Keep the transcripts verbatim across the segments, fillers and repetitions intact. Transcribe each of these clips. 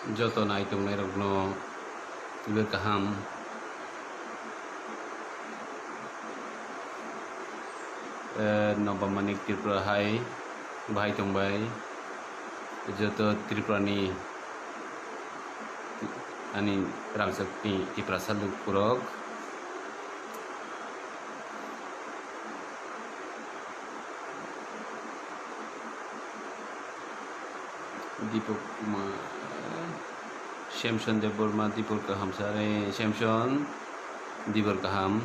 Joto nai tongnairokno tubui kaham. Eh, Nobamanik Tripura hai bahai tongbai. Joto Tripurani ani rangchakni Tiprasa lukurok. Dipak Kumar, Samson Debbarma, Dibor Kaham sare, Samson, Dibor Kaham,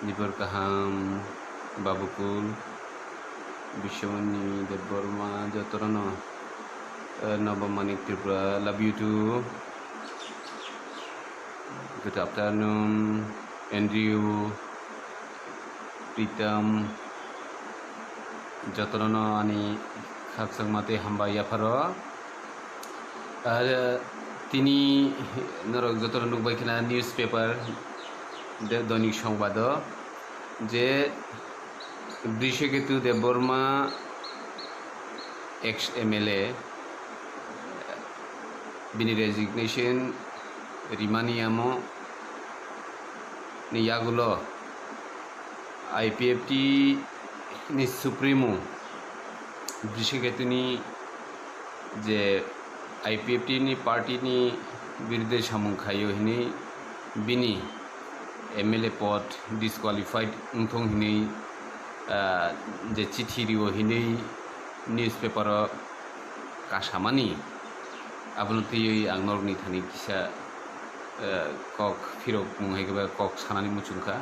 Dibor Kaham, Babukul, Biswamani Debbarma, jotorano, eh, Nobamanik Tripura, love you too. Good afternoon, Andrew, Pritam, jotono ani khakchangma tei hambai yapharo. Ar tini norok jotono nukbai khna newspaper, de-, Doinik Songbaado je Brishaketu Debbarma, ex M L A, bini resignation rimani amo ni yagulo I P F T ni Supremo Brishaketu ni je I P F T ni party ni birudhe samung khaio hinwi bini M L A pod disqualified wngthung hinwi, ah, je chithi rio hinwi newspaper o kasamani, abono twiwi ang norokni thani kisa, ah, kok phirok mung hai khe ba kok sanani muchung kha.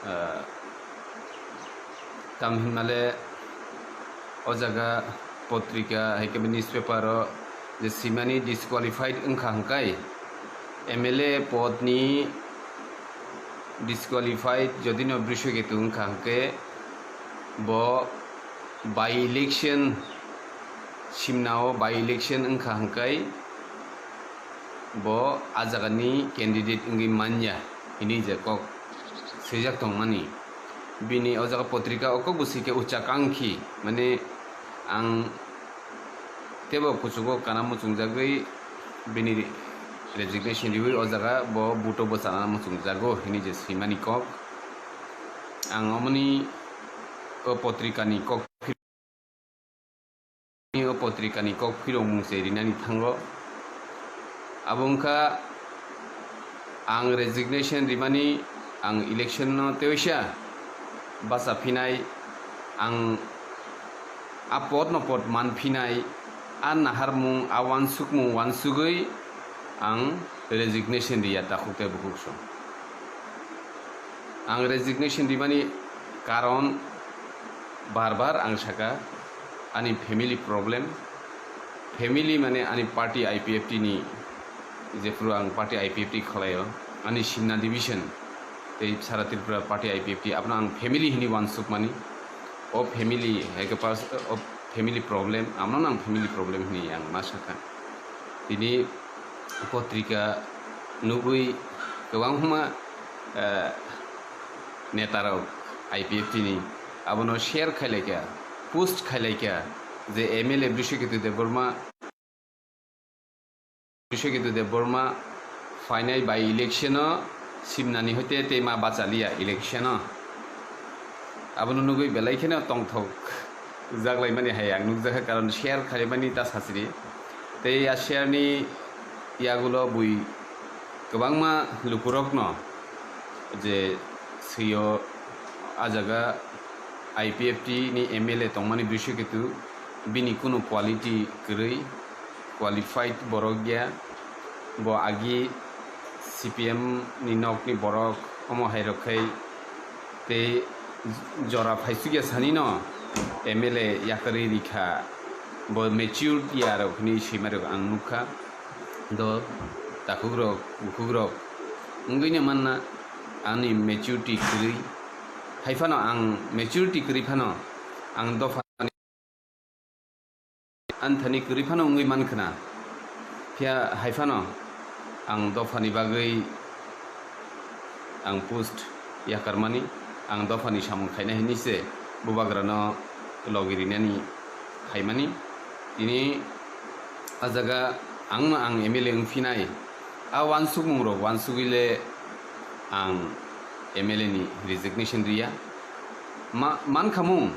Ah, Tamo hinmale o jaga potrika hai khe newspaper o je swimani disqualified wngkha hwnkhe, M L A pod ni disqualified jodi no Brishaketu wngkha hwnkhe bo by election, simna o by election wngkha hwnkhe bo a jaga ni candidate wngwi manya hinwi je kok swijak tongmani. Bini o jaga potrika o kok bo swi khe ucha kangkhi, mane ang teibo kuchugo kana muchungjagwi bini resignation riwi o jaga bo buto bwchana muchungjago hinwi je swimani kok. Ang omoni o potrikani kok o potrikani kok phirokmung se rinani thango. Abo wngkha ang resignation rimani, ang election no teisa bacha phinai, ang a pod no pod man phinai, a naharmung, a wansukmung wansugwi ang resignation riya takhuk tei bukhuk song. Ang resignation rimani karon bar bar ang saka, ani family problem, family mane ani party I P F T ni, jephuru ang party I P F T khwlaio, ani Simna division tei sara Tripura party I P F T, abono ang family hinwi wansukmani. O family hai khe pas-, o family problem, abono ang family problem hinwi ang ma saka. Tini potrika nugwi kwbangma, eh, netarok I P F T ni abono share khailaikha, post khailaikha je M L A Brishaketu Debbarma, Brishaketu Debbarma phainai by election o simnani hoite tei ma bachaliya election o. Abono nugwi belai kheno tongthok jaklaimani hai ang nukjakha, karon share khailaimani ta sachiri. Tei a share ni yagulo bui kwbangma lukurokno je swio, a jaga I P F T ni M L A tongmani Brishaketu, bini kunu quality kwrwi, qualified borok ya, bo agi C P M ni nokni borok, omo hai rok khai tei jora phaisukya sani no M L A yakarwi rikha, bo matured ya rok hinwi swima rok ang nukha. Do takhuk rok, bukhuk rok wngwi no manna ani maturity kwrwi, hai phano ang maturity kwrwi phano ang dopha Ani thani kwrwi phano wngwi man khna, phiya hai phano ang dophani bagwi ang post yakarmani, ang dophani samung khaina hinwi se bubagrano logi rinani khaimani. Tini A jaga ang no ang M L A wngphinai. A wansukmung rok wansugwi le ang M L A ni resignation riya. Ma-, mankhamung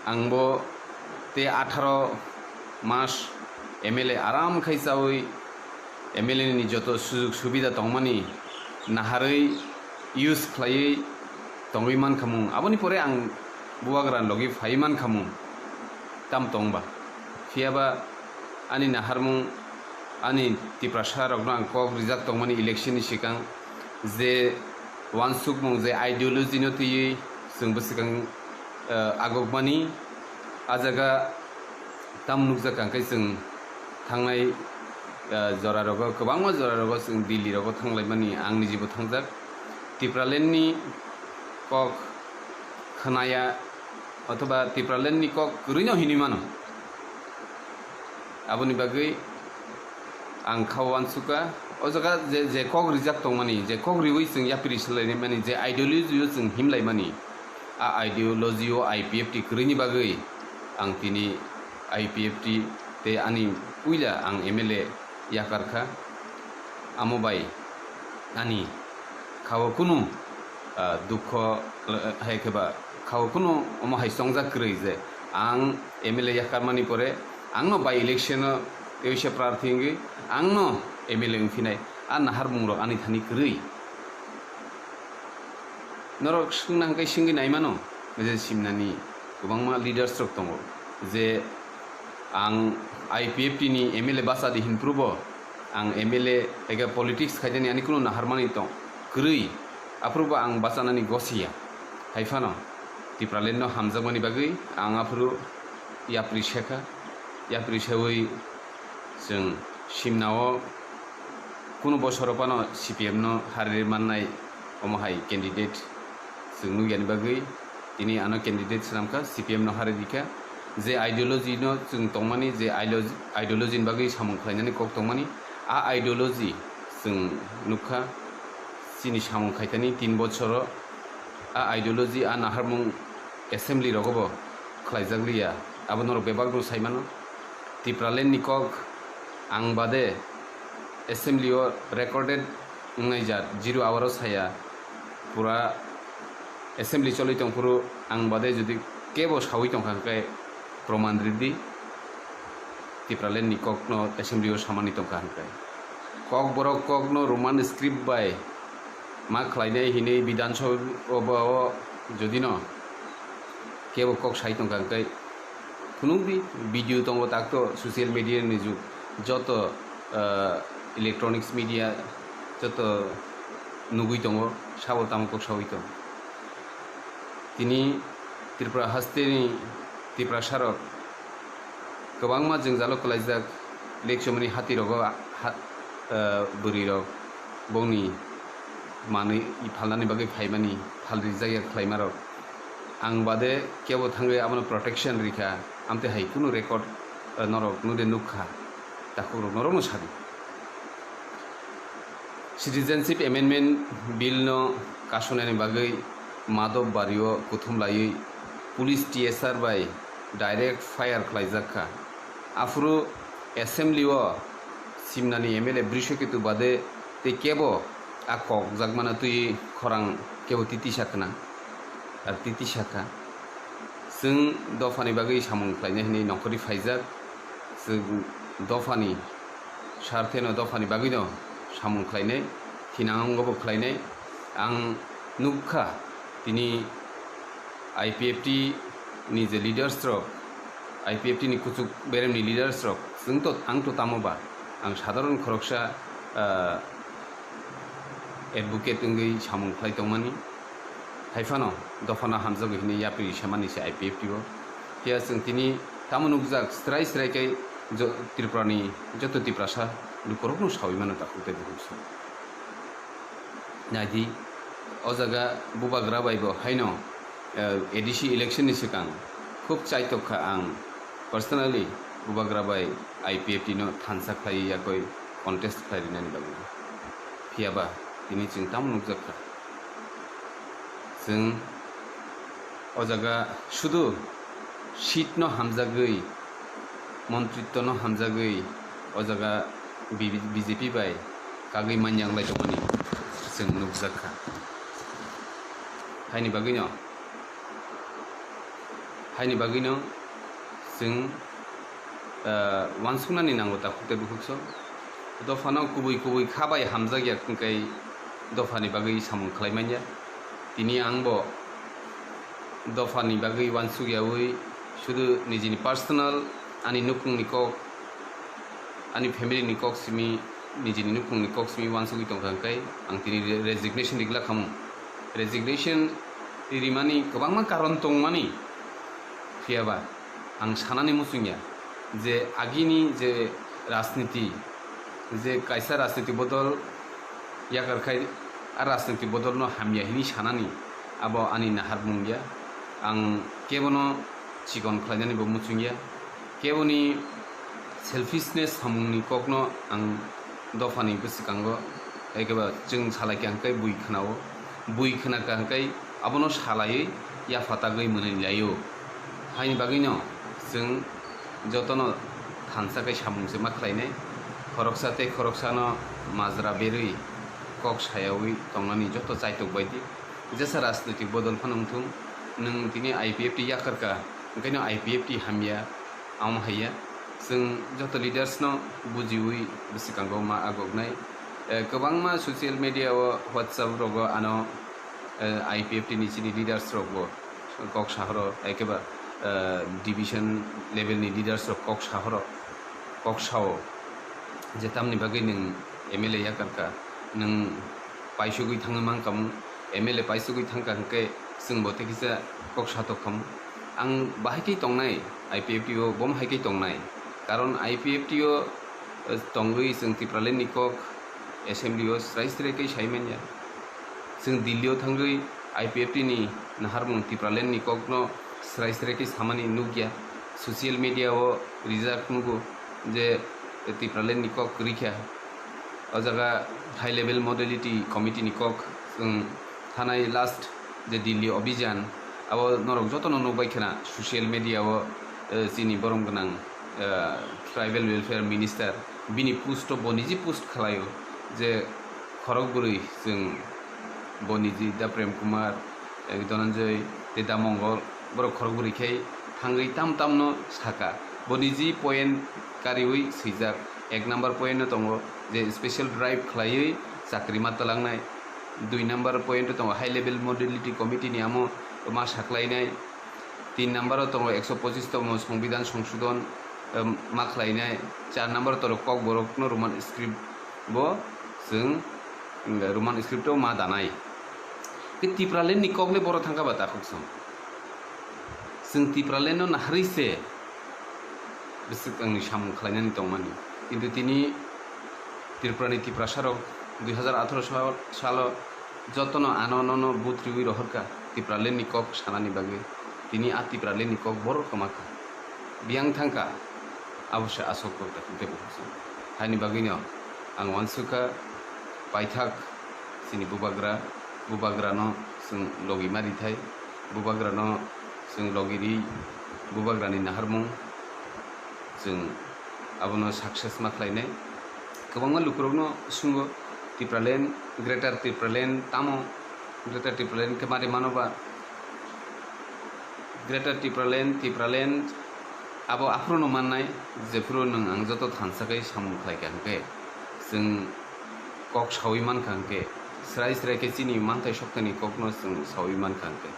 ang bo te atharo mas M L A aram khai chawi M L A ni joto sujug subida tongmani naharwi use khlaiwi tongwi mankhamung. Aboni pore ang bubagra logi phai mankhamung. Tam tongba. Phiyaba ani naharmung, ani Tiprasa rokno ang kok rijak tongmani election ni sikang je wansukmung, je ideology no twiwi chwng bwswkang, eh, agokmani. A jaga tam nukjak ang khe chwng thangnai, eh, jora rogo, kwbangma jora rogo chwng Delhi rogo thanglaimani ang nijibo thangjak. Tipraland ni kok khnaya othoba Tipraland ni kok kwrwino hinwi mano. Aboni bagwi ang kha wansukha, o jaga je, je kok rijak tongmani, je kok riwi chwng yapri swlaimani, je ideology o chwng himlaimani, a ideology o I P F T kwrwini bagwi ang tini I P F T tei ani puila ang M L A yakar kha. Amo bai ani khao kunu, ah, dukho, eh, hai khe ba khao kunu omo hai chongjak kwrwi je ang M L A yakarmani pore ang no by election o teisa prarthi wngwi ang no M L A wngphinai, a naharmung rok ani thani kwrwi. Norok swngna hwnkhe swngwi naimano, je simnani kwbangma leaders rok tongo, je ang I P F T ni M L A bachadi hinphrubo ang M L A ega politics khaidani ani kunu naharmani tong kwrwi, aphrubo ang bachanani gosiya. Haiphano Tipraland no hamjakmani bagwi ang aphuru yapri sekha, yapri sewi chwng simnao kunu bosoro phano C P M no harwi mannai omo hai candidate chwng nukya ni bagwi tini ano candidate swnamkha, C P M no harwi dikha. Je ideology no chwng tongmani, je ideology, ideology ni bagwi samung khlainani kok tongmani, a ideology chwng nukha chini samung khaitani tin bochoro. A ideology, a naharmung assembly rogobo khlaijak liya, abo norok bebak no saimano. Tipraland ni kok ang bade assembly o recorded wngnai jat, zero hour o saya, pura assembly choli tongphuru ang bade jodi kebo sawi tongkha hwnkhe proman ridi, Tipraland ni kok no assembly o samani tongkha hwnkhe. Kok borok kok no Roman script bai ma khlainai hinwi Bidhan Sabha o jodi no kebo kok sai tongkha hwnkhe, phunukdi, video tongo takto social media ni jug, joto, ah, electronics media joto nugwi tongo, sabo tamo kok sawi tong. Tini Tripura hasteni Tiprasarok kwbangma jwngjalo kwlaijak, lekchomani hatirogo ha-, ah, bwrwirok bongni manwi phalnani bagwi phaimani, phalrijak ya khlaimarok. Ang bade kebo thangwi abono protection rikha, amtwi hai kunu record, ah, norok nude nukha, takhukrok norokno sadi. Citizenship Amendment Bill no kasonani bagwi Madhop Bario kuthum laiwi police T S R bai direct fire khlaijak kha. Aphuru assembly o simnani M L A Brishaketu bade tei kebo a kokjakmano twi khorang kebo titisa khna, ar titisa kha. Chwng dophani bagwi samung khlainai hinwi nongkhorwi phaijak. Chwng dophani sartheno dophani bagwino samung khlainai, thinango bo khlainai. Ang nukha tini I P F T ni je leaders rok, I P F T ni kuchuk beremni leaders rok, chwng to, ang to tamo ba, ang sadharon khoroksa, ah, advocate wngwi samung khlai tongmani. Haiphano dophano hamjakgo hinwi yapri samani se I P F T o. Phiya chwng tini tamo nukjak, srai srai khe jo-, Tripurani joto Tiprasa lukurokno sawi mano takhuk tei bukhuk se. Naidi, o jaga bubagra bai bo haino, eh, A D C election ni swkang khub chaitok kha ang personally bubagra bai I P F T no thansa khlaiwi yakoi contest khlai rinani bagwi. Phiya ba tini chwng tamo nukjak kha. Chwng o jaga sudu seat no hamjagwi, montritto no hamjagwi, O jaga B J P bai kagwi manjak lai tongmani chwng nukjak kha. Haini bagwino, haini bagwino chwng, ah, uansuknani nango takhuk tei bukhukso. Dophano kubui kubui kha bai hamjak ya, hwnkhe dophani bagwi samung khlai manya. Tini ang bo dophani bagwi uansuk yaui sudu nijini personal, ani nukhungni kok, ani family ni kok simi, nijini nukhungni kok simi uansugwi tongkha, hwnkhe ang tini re-, resignation rijak khamu. Resignation rimani kwbangma karon tongmani, phiyaba ang sanani muchungya je agini je rajniti, je kaisa rajniti bodol yakar khai, a rajniti bodolno hamya hini sanani abo ani naharmung ya. Ang kebono chikon khlainani bo muchungya. Keboni selfishness samungni kokno ang dophani bwskango, ekeba chwng salaikha hwnkhe bui khwnao, bui khwnakha hwnkhe abono salaiwi yapha tagwi mwnwi laio. Haini bagwino chwng jotono thansa khe samung se ma khlainai, khoroksa tei khoroksano majra berwi kok sayaui tongnani joto chaitok bai di. Jesa rajnoitik bodol phano wngthung, nwng tini I P F T yakarkha, hwnkhe no I P F T hamya, amo haiya. Chwng joto leaders no bujiui bwskango ma agoknai. Eh, kwbangma social media o, WhatsApp rogo ano, eh, I P F T ni chini leaders rokbo kok sahoro, ekeba, eh, division level ni leaders rok kok sahoro, kok sao je tamni bagwi nwng M L A yakarkha, nwng paisugwi thangwi mankhamu, M L A paisugwi thangkha hwnkhe chwngbo tei kisa kok satok khamu. Ang bahai khe tongnai, I P F T o bomo hai khe tongnai, karon I P F T o, eh, tongwi chwng Tipraland ni kok assembly o srai srai khe sai manya. Chwng Delhi o thangwi I P F T ni naharmung Tipraland ni kokno srai srai khe samani nukya. Social media o rijak nugo je Tipraland ni kok kwrwi kha. O jaga high level modality committee ni kok chwng thanai last je Delhi Abhijan, abo norok jotono nukbai khna social media o, eh, chini borom gwnang, eh, tribal welfare minister, bini post o bo niji post khlaio je khorok bwrwi chwng bo niji da Prem Kumar, eh, Dhananjay tei da Mongol, borok khorok bwrwi khe thangwi tam tamno saka. Bo niji point kariui swijak, ek number point no tongo je special drive khlaiwi chakri ma twlangnai, dui number point o tongo high level modality committee ni amo ma saklainai, tin number o tongo ekso pochis tongmo Songbidan Songsodhon, em, ma khlainai, char number o tongo Kokborok no Roman script bo chwng, em, Roman script o ma danai. Khe Tipraland ni kok le boro thangkha ba takhuk song. Chwng Tipraland no naharwi se bwswk wngwi samung khlainani tongmani. Kintu tini Tripura ni Tiprasa rok dui hazar atharo sal-, salo jotono ano nono buthriwi rohorkha Tipraland ni kok sanani bagwi. Tini a Tipraland ni kok boro kwmakha. Biyang thangkha, abo se aswk kok da kok de bukhuk song. Haini bagwino ang uansukha paithak chini bubagra, bubagrano chwng logi ma rithai, bubagrano chwng logi ri, bubagrani naharmung chwng abono success ma khlainai. Kwbangma lukurokno swngo, Tipraland, Greater Tipraland tamo? Greater Tipraland khe mari mano ba? Greater Tipraland, Tipraland abo aphuru no mannai, jephuru nwng ang joto thansa khe samung khlaikha hwnkhe, chwng kok saui mankha hwnkhe, srai srai khe chini manthai soktani kokno chwng saui mankha hwnkhe.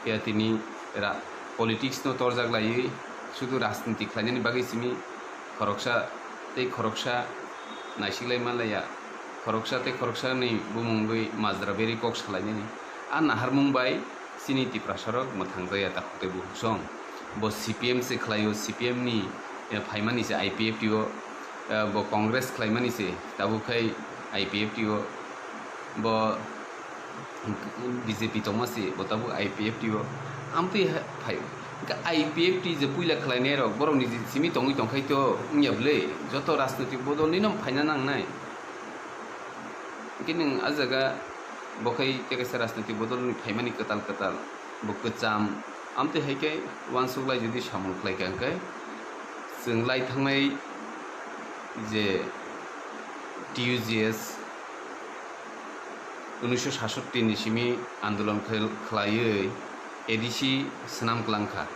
Phiya tini ra-, politics no torjak laiwi sudu rajniti khlainani bagwi simi khoroksa tei khoroksa naisiklai manlaiya, khoroksa tei khoroksani bumungwi majra berwi kok salainani. A naharmung bai chini Tiprasarok mwthangjakya takhuk tei bukhuk song. Bo C P M se khlaio, C P M ni, eh, phaimani se I P F T o, eh, bo Congress khlaimani se tabuk khai I P F T o, bo B J P tongma se bo tabuk I P F T o. Amtwi ha-, phai, hwnkhe I P F T je puila khlainai rok borok ni je simi tongwi tongkhai to wngya bwle, joto rajnoitik bodol nino phaina nangnai. Hwnkhe nwng a jaga bo khai tei kaisa rajnoitik bodol ni phaimani kwtal kwtal, bo kwcham. Amtwi hai khe uansuk lai jodi samung khlai kha hwnkhe, chwng lai thangnai je T U G S unisho sasotti ni simi andolon khel-, khlaiwi A D C swnam kwlang kha.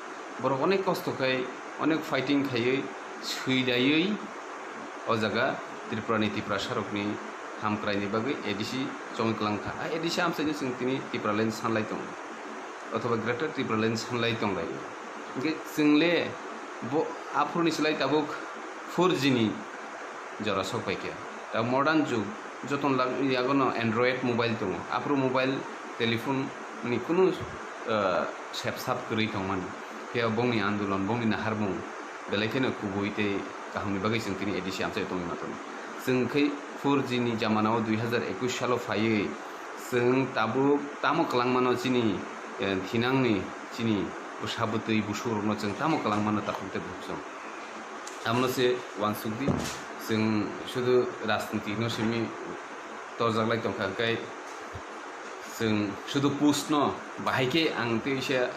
Borok onek kosto khai, onek fighting khaiwi, swidaiwi o jaga Tripura ni Tiprasa rokni hamkrai ni bagwi A D C chongwi kwlang kha. A ADC amchaino chwng tini Tipraland sanlai tongo, othoba Greater Tipraland sanlai tonglaio. Hwnkhe chwngle bo aphuruni slai tabuk four G ni jora sok pai khe. Da modern jug, joton lag-, yagono Android mobile tongo. Aphuru mobile, telephone ni kunu, ah, sep sap kwrwi tongmani. Phiya bongni andolon, bongni naharmung belai kheno kubui tei kahamni bagwi chwng tini A D C amchai tongwi ma tongo. Chwng khai four G ni jamana o dui hazar ekush salo phaiwi chwng tabuk tamo kwlangmano chini, eh, thinangni chini bwsa bwtwi busurokno chwng tamo kwlangmano takhuk tei bukhuk chwng. Abono se uansuk di, chwng sudu rajniti no simi torjak lai tongkha, hwnkhe chwng sudu post no bahai khe ang tei se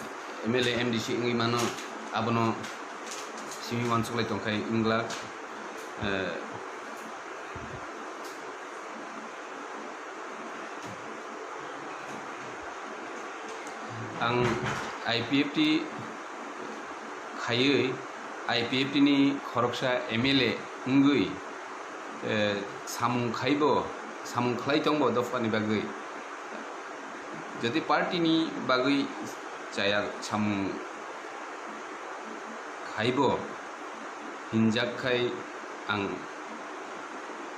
M L A, M D C wngwi mano, abono simi uansuk lai tongkha wngla, eh, Ang I P F T khaiwi, I P F T ni khoroksa M L A wngwi, eh, samung khaibo, samung khlai tongbo dophani bagwi. Jodi party ni bagwi chaya samung khaibo hinjak khai ang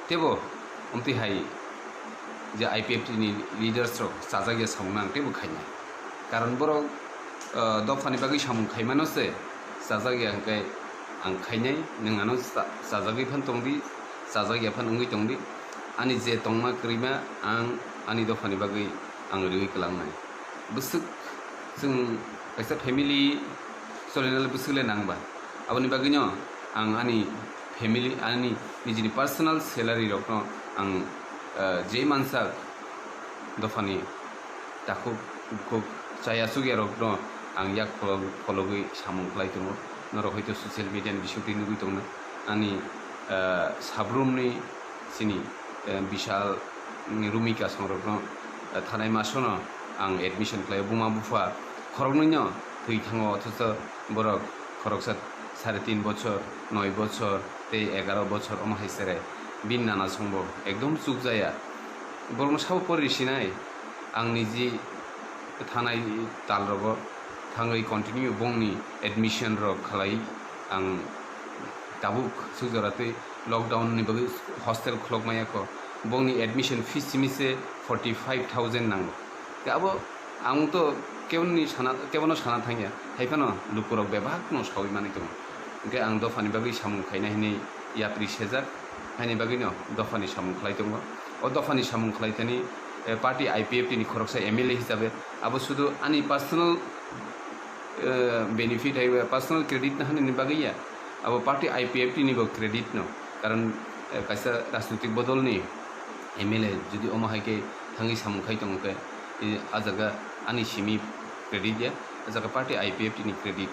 tebo omtwi hai je I P F T ni leaders rok chajak ya samung no ang tebo khainai. Karon borok, ah, dophani bagwi samung khaimano se chajak ya hwnkhe ang khainai, nwng ano cha-, chajagwi phan tongdi, chajak ya phan wngwi tongdi. Ani je tongma kwrwima ang ani dophani bagwi ang riwi kwlangnai. Bwswk chwng kaisa family solinale bwswk le nang ba. Aboni bagwino ang ani family, ani nijini personal salary rokno ang, eh, je mansak dophani takhuk bukhuk chaya chukya rokno ang yak pholo-, phologwi samung khlai tongo. Norok hoito social media ni bisingtwi nugwi tongna ani, eh, sabrumni chini, eh, Bishal, mm, Rumika songrokno, eh, thanai masono ang admission khlaio. Buma bupha khoroknwino thwi thango, othocho borok khoroksa sare tin bochor, noi bochor tei egaro bochor omo hai sere. Bini nana songbo ekdom chukjaya. Borokno sabo pori sinai, ang niji thanai talrogo thangwi continue bongni admission rok khlai ang tabuk suk jora tei lockdown ni bagwi hostel khulok maya kho, bongni admission fees simi se forty five thousand nango. Tei abo ang to keboni sana, kebono sana thangya, hai phano lukurok bebak no sawi manwi tongo. Hwnkhe ang dophani bagwi samung khaina hinwi yapri sejak, haini bagwino dophani samung khlai tongo. O dophani samung khlai thani, eh, party I P F T ni khoroksa M L A hisabe abo sudu ani personal eh, benefit hai ba personal credit no hanani bagwi ya, abo party I P F T ni bo credit no, karon, eh, kaisa rajnitik bodol ni M L A jodi omo hai khe thangwi samung khai tongo khe, eh, a jaga ani simi credit ya, a jaga party I P F T ni credit.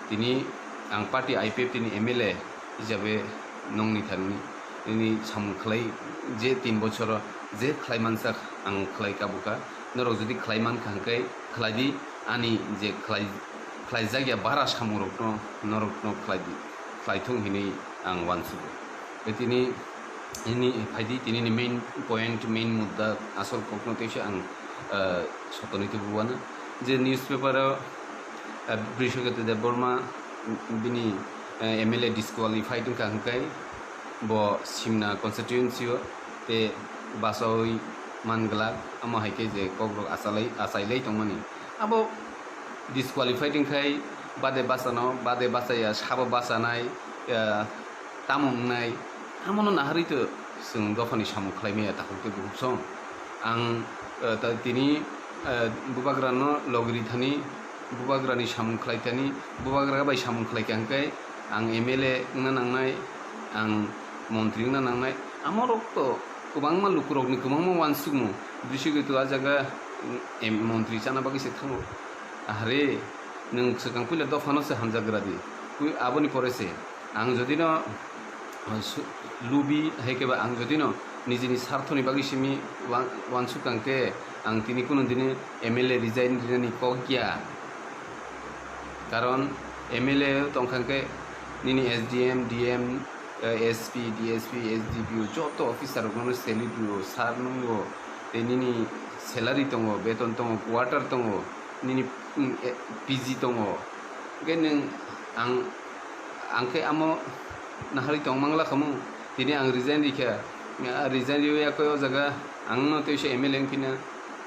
Tini ang party I P F T ni M L A hisabe nongni thani nini samung khlai, je tin bochoro je khlai mansak ang khlai kabuka, norok jodi khlai mankha hwnkhe khlai di, ani je khlai, khlaijak ya bara samung rokno norokno khlai di, khlai thung hinwi ang uansugo. Tei tini, tini phaidi, tini ni main point, main mudda, asol kokno teisa ang, ah, sotoni tubu uana je newspaper o, ah, Brishaketu Debbarma bini, ah, M L A disqualified wngkha hwnkhe bo Simna constituency o tei bachaui man glak, amo hai khe je kokrok achalai, achailai tongmani. Abo disqualified wngkhai bade bachano, bade bachaya, sabo bachanai, ah, tamo wngnai, amono naharwi to chwng dophani samung khlai maya takhuk tei bukhuk song. Ang, ah, ta-, tini, ah, bubagrano logri thani, bubagrani samung khlai thani, bubagra bai samung khlai kha hwnkhe ang M L A wngna nangnai, ang montri wngna nangnai. Amorok to kwbangma lukurokni kwbangma uansukmung, bwswk to a jaga, em, montri chana bagwi se thango. Ahare, nwng swkang puila dophano se hamjagra di. Pui-, aboni pore se ang jodi no Su-, lubi, hai khe ba ang jodi no nijini sarthoni bagwi simi wan-, wansuk kang khe, ang tini kuno dini M L A resign rinani kok ya. Karon M L A tong kang khe nini S D M, D M, eh, S P, D S P, S D P O joto officer rokno salute rwo, sir nungo, tei nini salary tongo, beton tongo, quarter tongo, nini, mm, eh, P G tongo. Hwnkhe nwng ang, ang khe amo naharwi tongmangla khamu. Tini ang resign rikha. Ah, resign riwi yakoi o jaga ang no tei se M L A wngphina.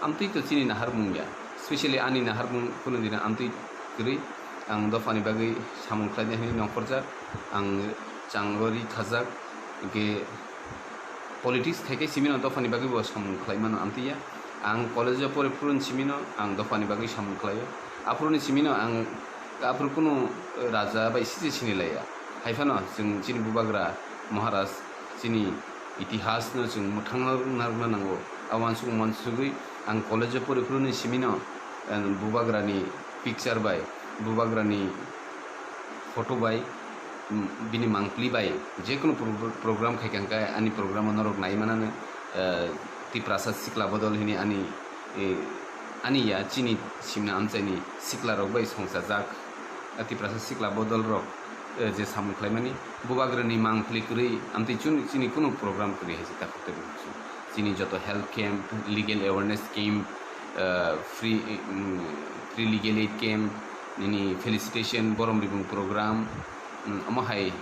Amtwi to chini naharmung ya. Specially ani naharmung kuno dina amtwi kwrwi. Ang dophani bagwi samung khlaina hinwi nongkhorjak. Ang chango ri khajak. Hwnkhe politics khai khe simi no dophani bagwi bo samung khlai mano amtwi ya. Ang college o pore phuru ni simi no ang dophani bagwi samung khlaio. Aphuru ni simi no ang aphuru kunu raja bai sije sini laiya. Hai phano chwng chini bubagra Maharaj chini itihas no chwng mwthangna rwna rwna nango. A wansuk mansugwi ang college o pore phuru ni simi no, eh, bubagra ni picture bai, bubagra ni photo bai, mm, bini mangpli bai, jekunu pro-, program khai kha, hwnkhe ani program o norok nai manano, eh, Tiprasa Sikla Bodol hini ani, eh, ani ya chini simna amchaini sikla rok bai songchajak, ah, Tiprasa Sikla Bodol rok, eh, je samung khlaimani, bubagrani mangpli kwrwi amtwi chun-, chini kunu program kwrwi hai se takhuk tei bukhuk chini joto health camp, legal awareness camp, eh, free, mm, free legal aid camp, nini felicitation, borom ribung program, mm, omo hai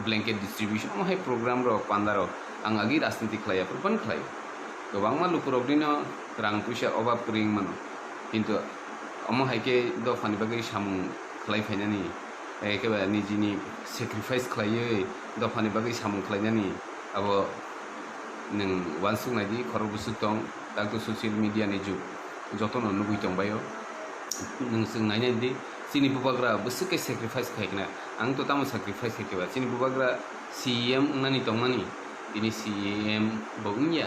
blanket distribution, omo hai program rok, panda rok ang agi rajniti khlai ya, phuru phano khlai. Kwbangma lukurok nino rang puisa obab kwrwi wng mano, kintu omo hai khe dophani bagwi samung khlai phainani, ekebare nijini sacrifice khlaiwi dophani bagwi samung khlainani abo nwng wansuk nai di, khorok bwswk tong, tak to social media ni jug, jotono nugwi tong bai o. Nwng chwng nainai di, chini bubagra bwswk khe sacrifice khai khna, ang to tamo sacrifice khai khe ba, chini bubagra C E M wngnani tongmani, tini C E M bo wngya,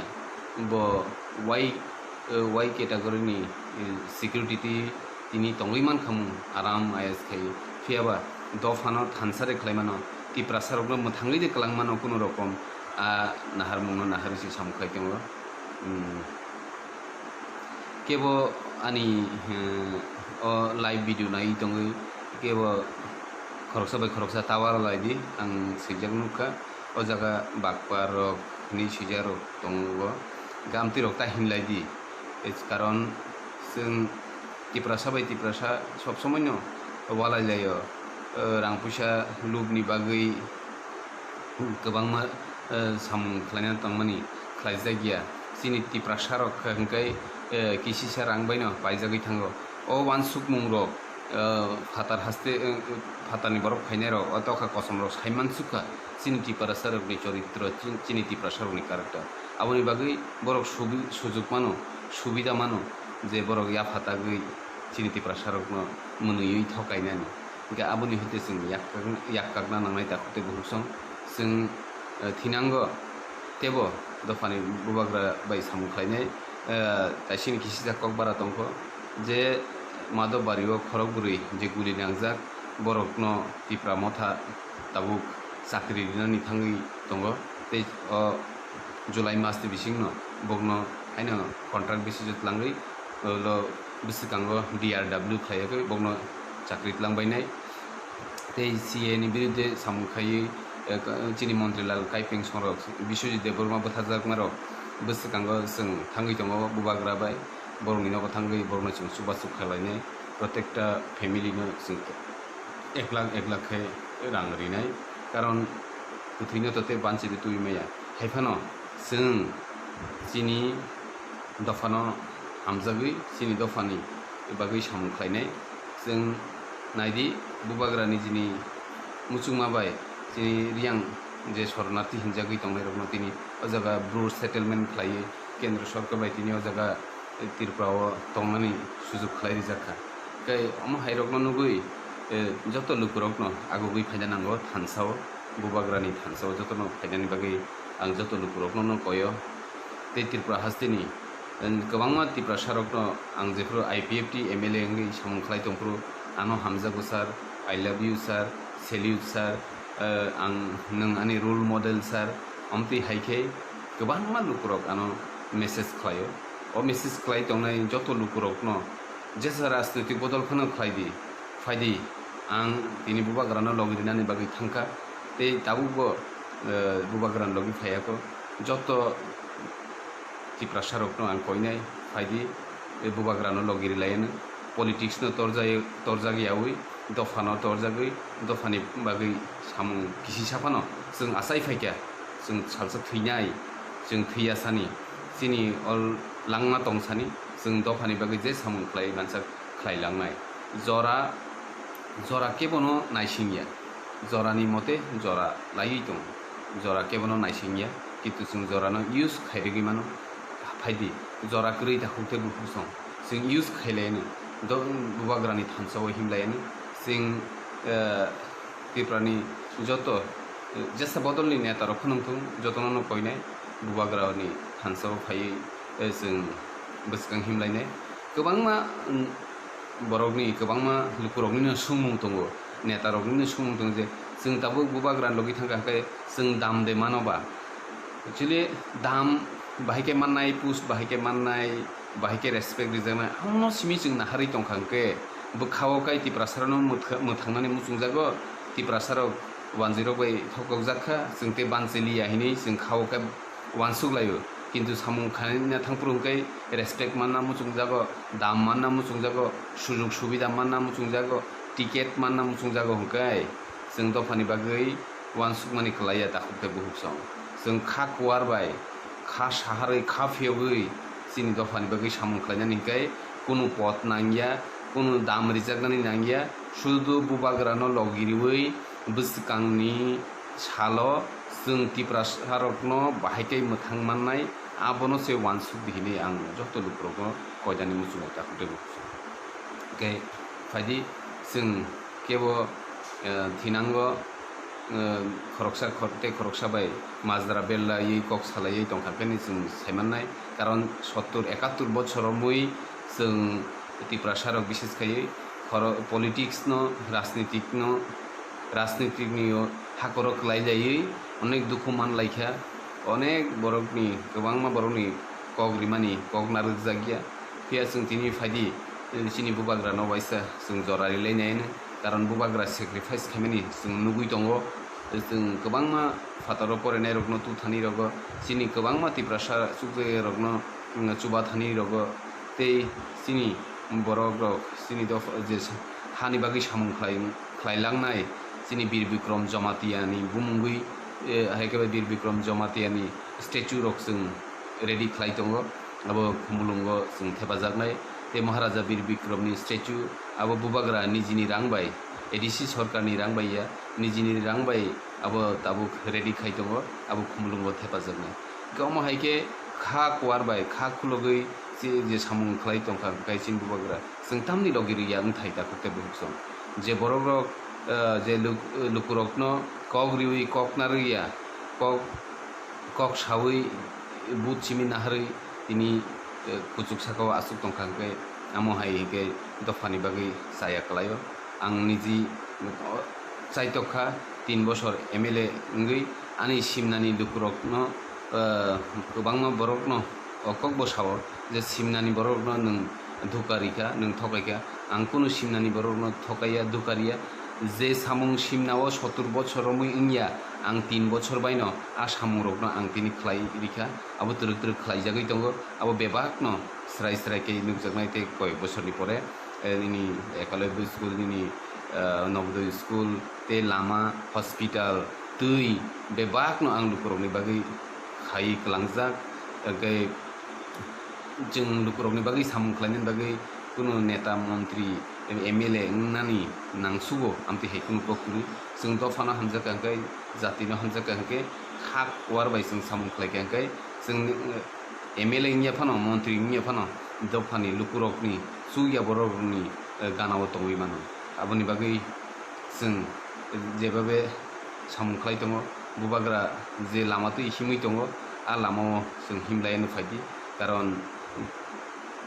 bo Y, eh, Y category ni, eh, security tini tongwi mankha mung, aram ayes khai. Phiya ba dophano thansa de khlai mano, Tiprasa rokno mwthangwi de kwlang mano kunu rokom, a naharmungno naharwi se samung khai tongo. Hmm. Kebo ani, eh, o live video nai tongwi, kebo khoroksa bai khoroksa tower lai di, ang swijak nukha. O jaga bakpa rok hinwi swijak rok tongo, gamtwi rok ta hinlai di. Karon chwng Tiprasa bai Tiprasa sob somoi no walai lai o, eh, rang puisa lubni bagwi kwbangma, eh, samung khlaina tongmani khlaijak ya. Chini Tiprasa rok hwnkhe, eh, kisisa rang bai no paijagwi thango. O wansukmung rok, eh, phatar haste, eh, phatarni borok phainai rok, o tokha kosom rok sai mansukha chini Tiprasa rokni choritro, chin-, chini Tiprasa rokni character. Aboni bagwi borok subi-, sujuk mano, subida mano je borok yapha tagwi chini Tiprasa rokno mwnwiwi thokainani. Hwnkhe aboni hwnkhe chwng yak-, yakkakna nangnai takhuk tei bukhuk song. Chwng, eh, thinango teibo dophani bubagra bai samung khlainai, eh, kaisini kisijak kokbara tongkho je Madhobbario khorok bwrwi je guli nangjak, borokno Tipra Motha tabuk chakri rinani thangwi tongo tei o July mas ni bisingno bokno haino contract basis o twlangwi, ulo bwswkango D R W khlaiwi bokno chakri twlang bainai. Tei C A ni birudde samung khaiwi, eh, chini Montri Lal Kaipeng songrok, Biswajit Debbarma bwtharjakmarok bwswkango chwng thangwi tongo bubagra bai, borokni nogo thangwi borokno chwng chubachu khlainai, protekta family no chwng ek lakh ek lakh khe rang rinai, karon kwthwino to tei banchibi twi maya. Hai phano chwng chini dophano hamjagwi chini dophani bagwi samung khlainai. Chwng naidi, bubagra nijini muchungma bai chini Riyang je Sharanarthi hinjagwi tongnairokno tini o jaga Bru settlement khlaiwi Kendra Sorkar bai tini o jaga Tripura o tongnani sujuk khlai rijak kha. Tei omo hai rokno nugwi, eh, joto lukurokno agugwi phaina nango thansa o, bubagrani thansa o jotono phainani bagwi ang joto lukurokno no koi o. Tei Tripura hasteni, eh, kwbangma Tiprasa rokno ang jephuru I P F T M L A wngwi samung khlai tongphuru ano hamjago sir, I love you sir, salute sir, Eh, ang nwng ani role model sir, omtwi hai khe kwbangma lukurok ano message khlaio. O message khlai tongnai joto lukurokno jesa rajnoitik bodol phano khlai di, phai di, ang tini bubagrano logi rinani bagwi thangkha, tei tabukbo, eh, bubagrani logi phaiya kho. Joto Tiprasarokno ang koinai, phai di, tei bubagrano logi rilaiano. Politics no torjai-, torjak yaui, dopha no torjagwi, dophani bagwi samung kisi saphano chwng achai phaikha, chwng salsa thwinai, chwng thwiya sani, chini o langma tong sani, chwng dophani bagwi je samung khlai mansak khlai langnai. Jora, jora kebono naisingya, jorani mote jora laiwi tongo, jora kebono naisingya, kintu chwng jorano use khairigwi mano. Phaidi, jora kwrwi takhuk tei buphuk song. Chwng use khailaino, do-, bubagrani thansa-o himlaino. Chwng, eh, Tiprani joto, eh, jesa bodolni netarok phwnwng thung, jotono no koinai, bubagrani thansa-o phaiwi, eh, chwng bwskang himlainai. Kwbangma, mm, borokni, kwbangma lukuroknino swngmung tongo, netaroknino swngmung tongo je, chwng tabuk bubagrani logi thangkha khe chwng dam de mano ba? Actually, dam bahai khe mannai, post bahai khe mannai, bahai khe respect rijaknai, abono simi chwng naharwi tongkha hwnkhe, bwkha-o kai Tiprasarokno mwthangmani muchungjago, Tiprasarok wanjwirok bai thokjak kha, chwng tei banchiliya hinwi chwng kha-o khe uansuk laio, kintu samung khaina thangphuru hwnkhe respect manna muchungjago, dam manna muchungjago, sujug subida manna muchungjago, ticket manna muchungjago hwnkhe chwng dophani bagwi uansukmani kwlaiya takhuk tei bukhuk song. Chwng kha kuar bai, kha saharwi, kha phiyogwi chini dophani bagwi samung khlainani hwnkhe kunu pot nangya, kunu dam rijaknani nangya, sudu bubagrano logi riwi bwskangni salo chwng Tiprasarokno bahai khe mwthang mannai, abono se uansuk di hinwi ang joto lukurokno koinani muchungo takhuk tei bukhuk song. Hwnkhe phaidi chwng kebo, eh, thinango, eh, khoroksa khor-, tei khoroksa bai majra bellaiwi kok salaiwi tongkha khe hinwi chwng saimannai. Karon sottur ekattur bochor romwi chwng Tiprasarok bises khaiwi khoro-, politics no, rajnitik no, rajnitik ni o hakoro kwlai laiwi onek dukhu man laikha, onek borokni, kwbangma borokni kok rimani kok narwkjakya. Phiya chwng tini phaidi, chini bubagrano waisa chwng jora rilainai hwno, karon bubagra sacrifice khaimani chwng nugwi tongo. Chwng kwbangma phataro porainairokno tuthani rogo, chini kwbangma Tiprasa chukjagirokno, mm, chubathani rogo, tei chini borokrok, chini dopha je sa-, hani bagwi samung khlai, khlailangnai, chini Bir Bikrom Jamatia ni bumungwi, eh, hai khe bai Bir Bikrom Jamatia ni statue rok chwng ready khlai tongo, abo Khumulwngo chwng thepajaknai. Tei Maharaja Bir Bikromni statue abo bubagra nijini rang bai, A D C sorkarni rang bai ya, nijini rang bai abo tabuk ready khai tongo, abo Khumulwngo thepajaknai. Hwnkhe omo hai khe kha kuar bai kha khulogwi je, je samung khlai tongkha, hwnkhe chini bubagra chwng tamni logi rwya wngthai takhuk tei bukhuk song. Je borokrok, eh, je luk-, lukurokno kok riwi kok narwkya, kok kok saui, but simi naharwi tini, eh, kuchuk sakao aswk tongkha, hwnkhe amo hai hwnkhe dophani bagwi chaya kwlaio. Ang niji, oh, chaitokha, tin bosor M L A wngwi ani simnani lukurokno, eh, kwbangma borokno o kokbo sao je simnani borokno nwng dhuka rikha, nwng thokaikha. Ang kunu simnani borokno thokaiya, dhuka riya. Je samung simnao sottur bochor romwi wngya, ang tin bochor baino a samungrokno ang tini khlai rikha. Abo twrwk twrwk khlaijagwi tongo. Abo bebakno srai srai khe nukjaknai tei koyek bochorni pore, eh, nini Ekalobya school, nini, eh, Nobodoy school, tei lama, hospital, twi bebakno ang lukurokni bagwi khai kwlangjak. Hwnkhe chwng lukurokni bagwi samung khlainani bagwi kunu neta, montri, M L A wngnani nangsugo, amtwi hai kunu kok kwrwi. Chwng dophano hamjakha hwnkhe, jatino hamjakha hwnkhe, kha kuar bai chwng samung khlaikha hwnkhe, chwng, eh, M L A wngya phano, montri wngya phano, dophani lukurokni chukya borokrokni, eh, ganao tongwi mano. Aboni bagwi chwng jebabe samung khlai tongo, bubagra je lama twi himwi tongo, a lamao chwng himlaiano phaidi. Karon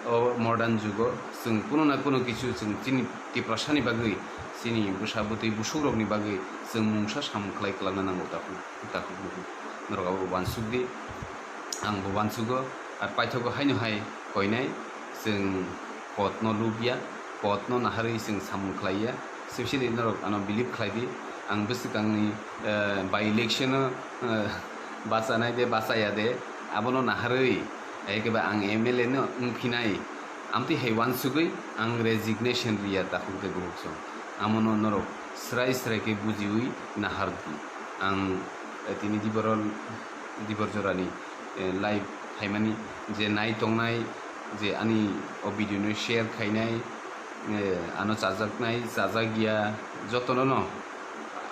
o modern jugo chwng kuno na kuno kichu chwng chini Tiprasani bagwi Chini bwsa bwtwi busukrokni bagwi chwng mungsa samung khlai kwlangna nango takhuk, takhuk bukhuk. Norok abo uansuk di, ang bo uansugo, ar paithago haino hai koinai chwng podno lubya, podno naharwi chwng samung khlaiya, specially norok ano believe khlai di, ang bwswkangni, eh, by election-o, eh, bachanai de bachaya de, abono naharwi, ekeba ang M L A no wngphinai, amtwi hai uansugwi ang resignation riya takhuk de bukhuk song. Amono norok srai srai khe bujiwi nahar di. Ang, eh, tini diboro, dibor jorani, eh, live phaimani je nai tongnai, je ani o video no share khainai, eh, ano chajaknai, chajak ya, jotono no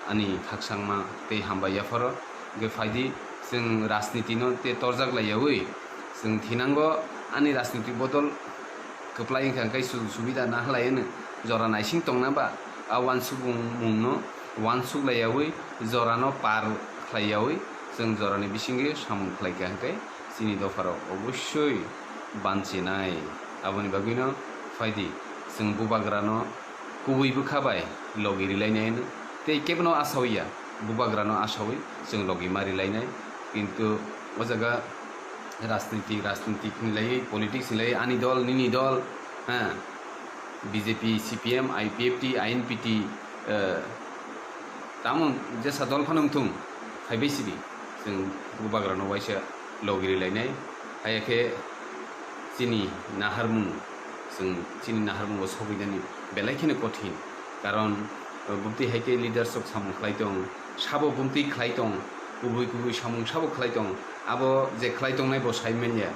ani khakchangma tei hambai yapharo. Hwnkhe phaidi, chwng rajniti no te torjak laiyawi, chwng thinango ani rajniti bodol kwplai wngkha, hwnkhe sujog subida nahalai hwno jora naising tongna ba, a uansukmung mungno uansuk laiyawi, jorano par khlaiyawi, chwng jorani bisingwi samung khlaikha, hwnkhe chini dopharok obossoi banchinai. Aboni bagwino phaidi, chwng bubagrano kubui bwkha bai logi rilainai hwno. Tei kebono asawi ya, bubagrano asawi chwng logi ma rilainai. Kintu o jaga rajniti, rajniti hinlaiwi, politics hinlaiwi, ani dol, nini dol, ha, B J P, C P M, I P F T, I N P T, eh, tamo jesa dol phano wngthung, phaibai sidi, chwng bubagrano waisa logi rilainai. Haiya khe chini naharmung, chwng chini naharmungo sogwinani belai kheno kothin. Karon, eh, bumtwi hai khe leaders rok samung khlai tong, sabo bumtwi khlai tong, kubui kubui samung sabo khlai tong. Abo je khlai tongnai bo sai manya,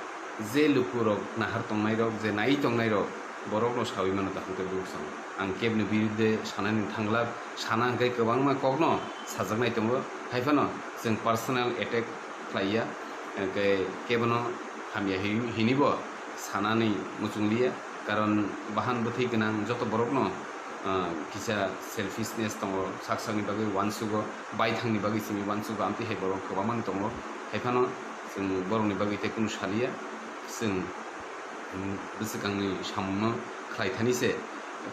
je lukurok nahar tongnairok, je nai tongnairok, borokno sawi mano takhuk tei bukhuk song. Ang kebni birudde sanani thangla, sana hwnkhe kwbangma kokno sajaknai tongo, haiphano chwng personal attack khlaiya, hwnkhe kebono hamya hin-, hinibo sanani muchungliya, karon bahan bwthwi gwnang joto borokno, ah, kisa selfishness tongo, sak sakni bagwi uansugo, baithangni bagwi simi uansugo, amtwi hai borok kwbangmani tongo, haiphano chwng borokni bagwi tei kunu saliya, chwng, mm, bwswkangni samungno khlai thani se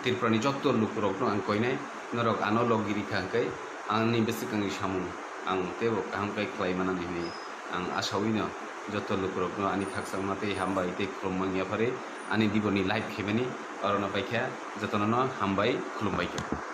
Tripurani joto lukurokno ang koinai, norok ano logi rikha hwnkhe ani bwswkangni samung ang teibo kaham khe khlai manani hwnwi ang asawino joto lukurokno ani khakchangma tei hambai tei khulumma yapharwi ani diboni live khaimani orono paikha jotonono hambai khulumbaikha.